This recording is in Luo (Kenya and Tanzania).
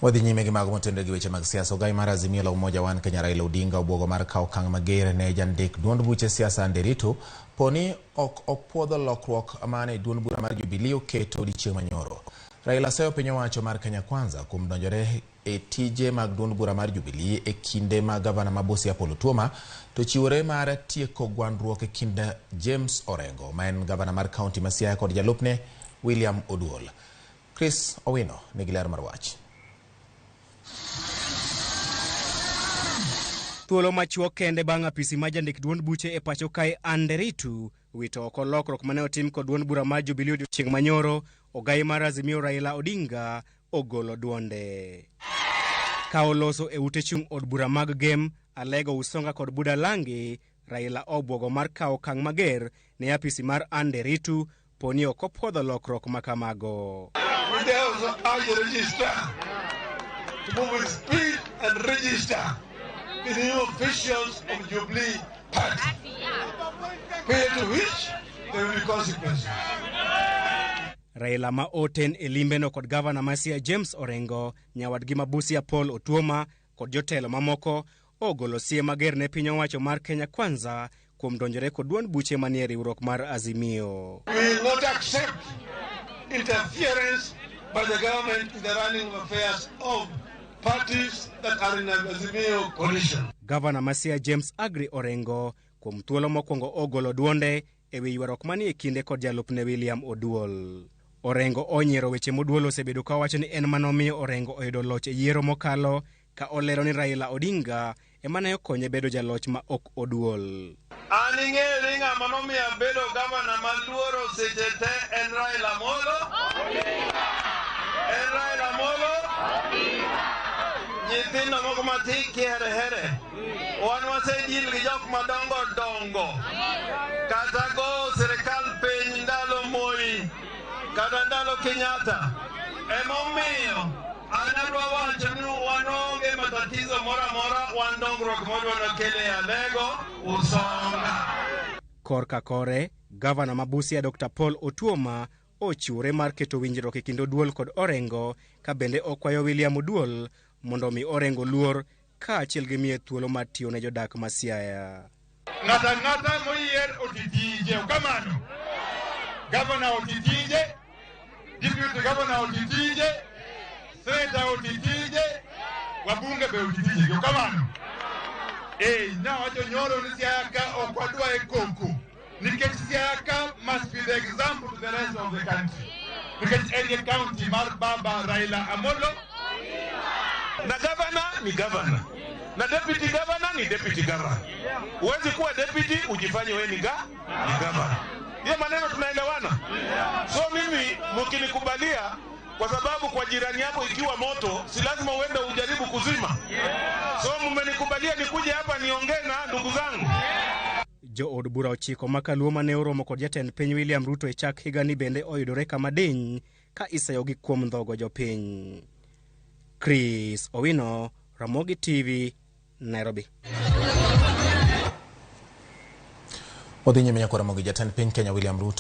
Wadhi nyime gi mago motenore gi weche mag siasa. Ogai mar Azimio la Umoja One Kenya Raila Odinga obwogo mar kawo okang' mager ne jandik duond buche siasa Anne Nderitu poni ok opuodho lokruok mane duond bura mar Jubilee oketo odiechieng' manyoro. Raila seyo piny owacho mar Kenya Kwanza kuom donjore e tije mag duond bura mar Jubilee e kinde ma gavana ma Busia Paul Otuoma to chiwore mar tieko gwandruok e kind James Orengo ma en gavana mar kaunti ma Siaya kod jalupne William Oduol. Chris Owino nigi ler mar wach. Thuolo machuok kende bang' apisi ma jandik duond buche e pacho kae Anne Nderitu wito oko lokruok mane otim kod duond bura mar Jubilee odiochieng' manyoro, ogai mar Azimio Raila Odinga ogolo duonde. Ka oloso e ute chung' od bura mag Gem, Alego, Usonga kod Budalangi, Raila obwogo mar kawo okang' mager ne apisi mar Anne Nderitu poni ok opuodho lokruok ma kamago. We also urge the registrar to move with speed and register the new officials of Jubilee Party, prior to which there will be consequences. Raila ma oten e limbeno kod gavana ma Siaya James Orengo, nyawadgi ma Busia Paul Otuoma kod jotelo mamoko ogolo siem mager ne piny owacho mar Kenya Kwanza kuom donjore kod duond buche manie riwruok mar Azimio. We will not accept interference by the government in the running of affairs of parties that are in Azimio coalition. Gavana ma Siaya James Agri Orengo kuom thuolo mokwongo ogolo duonde e wi ywaruok manie kinde kod jalupne William Oduol. Orengo onyiero weche moduol osebedo ka wacho ni en manomiyo Orengo oyudo loch e yiero mokalo ka olero ni Raila Odinga ema ne okonye bedo jaloch ma ok oduol. An ing'eyo ni ng'ama nomiyo abedo gavana maluoro seche te en Raila Amolo En Raila Amolo Nyithindo moko matin kihere here. Wan wasedil gi jok madongo dongo. Kata go sirikal piny ndalo Moi kata ndalo Kenyatta. Emomiyo an adwa wacho ni wan onge matatizo moro amora, wan dongruok modwa nokele e Alego Usonga. Korka kore, gavana ma Busia Dr. Paul Otuoma ochiwore mar keto winjruok e kind Oduol kod Orengo ka bende okwayo William Oduol mondo omi Orengo luor kaachiel gi miye thuolo mar tiyo ne jodak ma Siaya. Ng'ato ang'ata moyier oti tije, okamano. Gavana oti tije, deputy governor oti tije, senator oti tije, wabunge be oti tije, okamano. Eh, nawacho nyoro ni Siaya ka ok wadwa e koko. Nikech Siaya ka must be the example to the rest of the country. Nikech en e county mar baba Raila Amolo. Na governor ni governor. Na deputy governor ni deputy governor. Huwezi kuwa deputy ujifanye wewe ni ni governor. Hiyo maneno tunaelewana? So mimi mkinikubalia, kwa sababu kwa jirani yako ikiwa moto si lazima uende ujaribu kuzima. So mmenikubalia nikuje hapa niongee na ndugu zangu. Jo od bura ochiko ma kaluo mane oromo kod jatend piny William Ruto e chak higani bende oyudore kama diny ka isayogi kuom ndhogo jopiny. Chris Owino, Ramogi TV, Nairobi. Odhi nyime nyakwa Ramogi, jatend piny Kenya William Ruto